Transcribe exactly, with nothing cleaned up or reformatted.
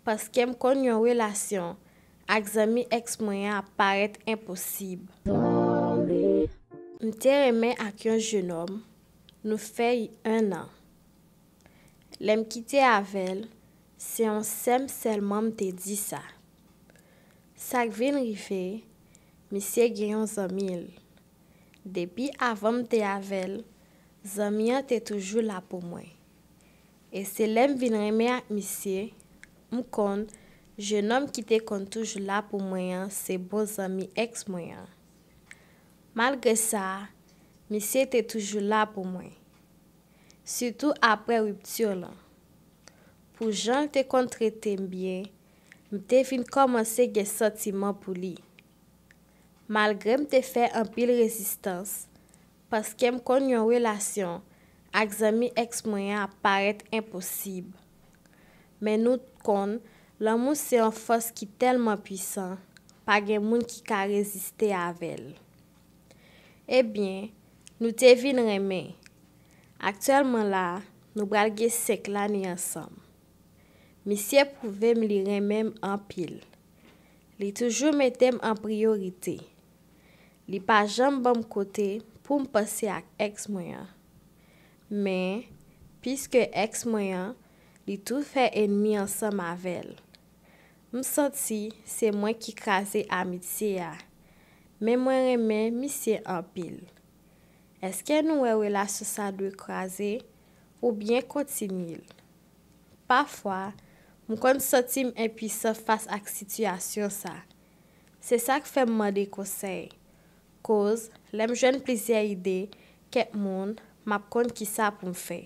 paske m konn yon relasyon ak zanmi èks mwen an ap parèt enposib. M te renmen ak yon jenòm, nou fè en an. Lè m kite avè l, se yon sè m sèlman m te di sa. Sa k vin rive, misye gen yon zanmi l. Depi avan m te avè l, zanmi an te toujou la pou mwen. E se lè m vin renmen ak misye, m konn jenòm ki te konn toujou la pou mwen an se bon zanmi èks mwen an. Malgre sa, misye te toujou la pou mwen. Sitou apre ripti lan. Pou jan l te konn trete m byen, m te vin kòmanse gen santiman pou li. Malgre m te fè anpil rezistans, paske m konn yon relasyon ak zanmi èks mwen an ap parèt enposib. Men nou konn, lanmou se yon fòs ki tèlman pwisan, pa gen moun ki ka reziste avè l. Ebyen, nou te vin renmen. Aktyèlman la, nou pral gen senk lane ansanm. Misye pwouve m li renmen m anpil. Li toujou mete m an priyorite. Li pa janm ban m kote pou m panse ak èks mwen an. Men, piske èks mwen an, li tou fè ènmi ansanm avè l. M santi se mwen ki kraze amitye a, men mwen renmen misye anpil. Èske nou wè relasyon sa dwe kraze oubyen kontinye l? Pafwa, m konn santi m enpwisan fas ak sitiyasyon sa. Se sa k fè m mande konsèy. Koz, lè m jwenn plizyè ide, kèk moun, m ap konn kisa pou m fè.